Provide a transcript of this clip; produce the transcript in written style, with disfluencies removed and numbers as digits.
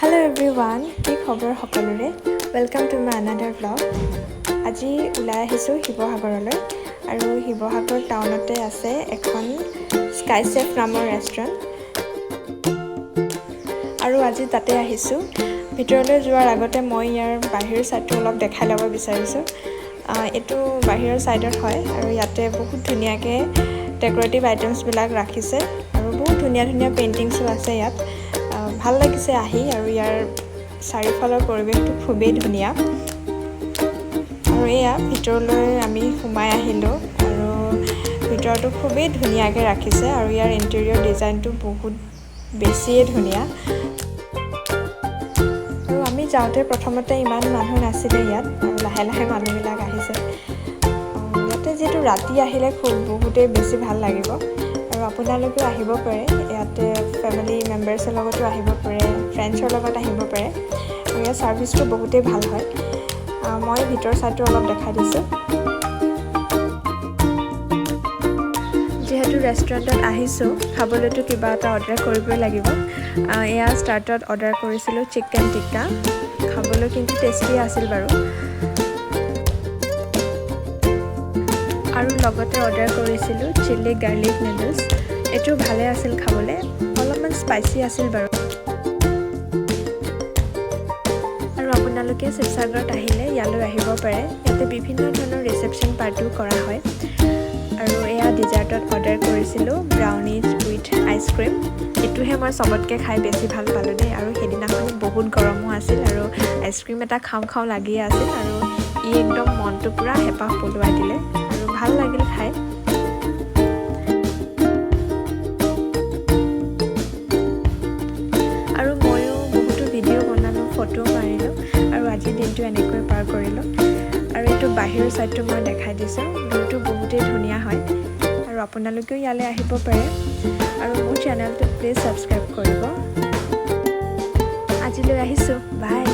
Hello' everyone, কি খবৰ সকলোৰে? Welcome to my another vlog. আজি ওলাই আহিছোঁ শিৱসাগৰলৈ আৰু শিৱসাগৰ টাউনতে আছে এখন স্কাই চেফ নামৰ ৰেষ্টুৰেণ্ট আৰু আজি তাতে আহিছোঁ। ভিতৰলৈ যোৱাৰ আগতে মই ইয়াৰ বাহিৰৰ ছাইডটো অলপ দেখাই ল'ব বিচাৰিছোঁ। এইটো বাহিৰৰ ছাইডত হয় আৰু ইয়াতে বহুত ধুনীয়াকৈ ডেক'ৰেটিভ আইটেমছবিলাক ৰাখিছে আৰু বহুত ধুনীয়া ধুনীয়া পেইণ্টিংছো আছে ইয়াত। ভাল লাগিছে আহি আৰু ইয়াৰ চাৰিওফালৰ পৰিৱেশটো খুবেই ধুনীয়া। আৰু এয়া ভিতৰলৈ আমি সোমাই আহিলোঁ আৰু ভিতৰটো খুবেই ধুনীয়াকৈ ৰাখিছে আৰু ইয়াৰ ইণ্টেৰিয়ৰ ডিজাইনটো বহুত বেছিয়ে ধুনীয়া। আৰু আমি যাওঁতে প্ৰথমতে ইমান মানুহ নাছিলে ইয়াত আৰু লাহে লাহে মানুহবিলাক আহিছে। ইয়াতে যিহেতু ৰাতি আহিলে খুব বহুতেই বেছি ভাল লাগিব আৰু আপোনালোকেও আহিব পাৰে। ইয়াতে ফেমিলি মেম্বাৰ্ছৰ লগতো আহিব পাৰে, ফ্ৰেণ্ডছৰ লগত আহিব পাৰে আৰু ইয়াৰ ছাৰ্ভিচটো বহুতেই ভাল হয়। মই ভিতৰ ছাইডটো অলপ দেখাই দিছোঁ। যিহেতু ৰেষ্টুৰেণ্টত আহিছোঁ, খাবলৈতো কিবা এটা অৰ্ডাৰ কৰিবই লাগিব। এয়া ষ্টাৰ্টত অৰ্ডাৰ কৰিছিলোঁ চিকেন টিক্কা। খাবলৈ কিন্তু টেষ্টি আছিল বাৰু। আৰু লগতে অৰ্ডাৰ কৰিছিলোঁ চিলি গাৰ্লিক নুডলছ। এইটো ভালে আছিল খাবলৈ, অলপমান স্পাইচি আছিল বাৰু। আৰু আপোনালোকে শিৱসাগৰত আহিলে ইয়ালৈ আহিব পাৰে। ইয়াতে বিভিন্ন ধৰণৰ ৰিচেপশ্যন পাৰ্টিও কৰা হয়। আৰু এয়া ডিজাৰ্টত অৰ্ডাৰ কৰিছিলোঁ ব্ৰাউনিজ উইথ আইচক্ৰীম। এইটোহে মই চবতকৈ খাই বেছি ভাল পালোঁ দেই। আৰু সেইদিনাখনি বহুত গৰমো আছিল আৰু আইচক্ৰীম এটা খাওঁ খাওঁ লাগিয়ে আছিল আৰু ই একদম মনটো পূৰা হেঁপাহ পলুৱাই দিলে আৰু ভাল লাগিল খাই। আৰু ময়ো বহুতো ভিডিঅ' বনালোঁ, ফটো মাৰিলোঁ আৰু আজিৰ দিনটো এনেকৈ পাৰ কৰিলোঁ। আৰু এইটো বাহিৰৰ ছাইডটো মই দেখাই দিছোঁ, ভিউটো বহুতেই ধুনীয়া হয় আৰু আপোনালোকেও ইয়ালৈ আহিব পাৰে। আৰু মোৰ চেনেলটো প্লিজ ছাবস্ক্ৰাইব কৰিব। আজিলৈ আহিছোঁ, বাই।